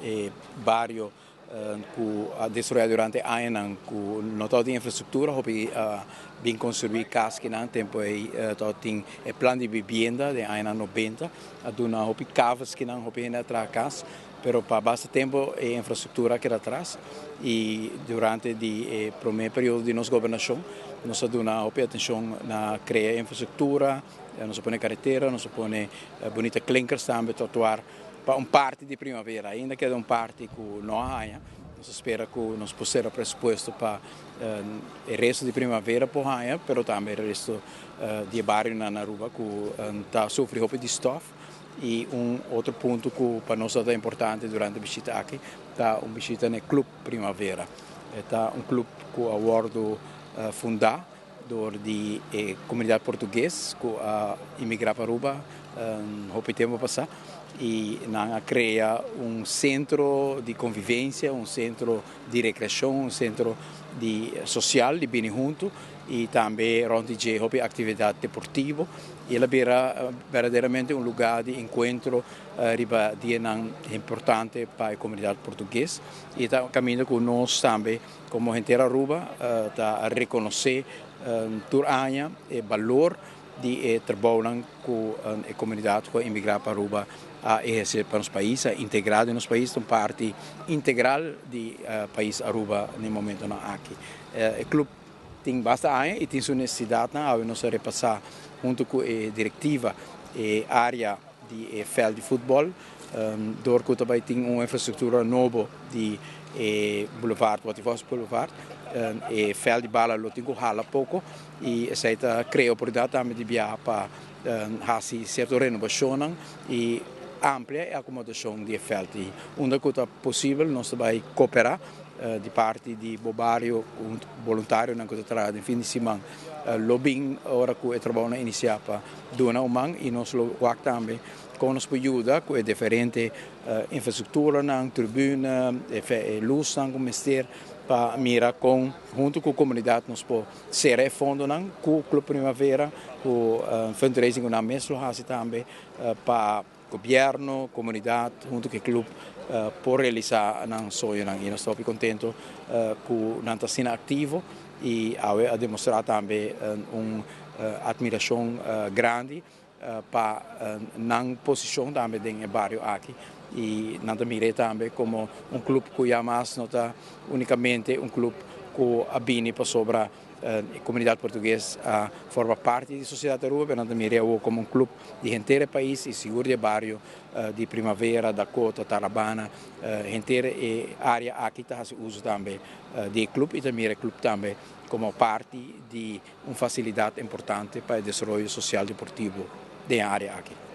E bario cu a desaroya durante añanan cu no tabatin infrastructura, hopi a bin construi cas kinan. Tempo ey tabatin e plan di vivienda den añanan 90, a duna hopi kavels kinan, hopi hende a traha cas, pero pa basta tempo e infrastructura a keda atras. Y durante di e prome periodo di nos gobernacion nos a duna hopi atencion na crea infrastructura. Nos a pone caretera, nos a pone bunita klinkers tambe, trottoir pa un parti di Primavera. Ainda keda un parti cu no a haya. Nos ta spera cu nos por cera presupuesto pa e resto di Primavera por haya, pero tambe e resto di e barionan na Aruba cu ta sufri hopi di stof. Y un otro punto cu pa nos ta importante durante e bishita aki ta un bishita na e Club Primavera. E ta un club cu a wordo funda door di e comunidad Portugues cu a imigra pa Aruba hopi tempo pasa, y nan a crea un centro di convivencia, un centro di recreacion, un centro di social, di bini hunto, y tambe rond di dje hopi actividad deportivo, y el a bira verdaderamente un lugar di encuentro riba dianan importante pa e comunidad Portugues. Y ta caminda cu nos tambe como henter Aruba ta reconoce tur aña e balor di e trabounan cu e comunidad cu a imigra pa Aruba a eherce pa nos pais, a integra den nos pais, ta un parti integral di pais Aruba na e momentonan aki. E club tin basta aña y tin su necesidadnan. Awe nos a repasa hunto cu e directiva e area di e veld di futbol, door cu ta bay tin un infrastructura nobo di e boulevard, Waterfalls Boulevard. E veld di bala lo tin cu hala poco y esey ta crea oportunidad tambe di biaha pa haci cierto renovacionnan y amplia e acomodacion di e veld. Y unda cu ta posibel nos ta bay coopera di parti di bo bario, voluntarionan cu ta traha den fin di siman lo bin ora cu e trabounan inicia pa duna un man, y nos lo wak tambe con nos por yuda cu e diferente infrastructuranan, tribuna, e luznan cu mester, pa mira con hunto cu comunidad nos por cera e fondonan cu Club Primavera, cu fundraising cu nan mes lo haci tambe, pa gobierno, comunidad, hunto cu e club por realisa nan soñonan. Y nos ta hopi contento cu nan ta asina activo y awe a demostra tambe un admiracion grandi pa nan posicion tambe den e bario aki, y nan ta mira tambe como un club cu ya mas no ta unicamente un club cu a bini pasobra e comunidad Portugues a forma parti di sociedad Aruba, pero nan ta mira como un club di henter e pais y sigur di e bario di Primavera, Dakota, Tarabana, henter e area aki ta haci uso tambe di e club y ta mira e club tambe como parti di un facilidad importante pa e desaroyo social deportivo den e area aki.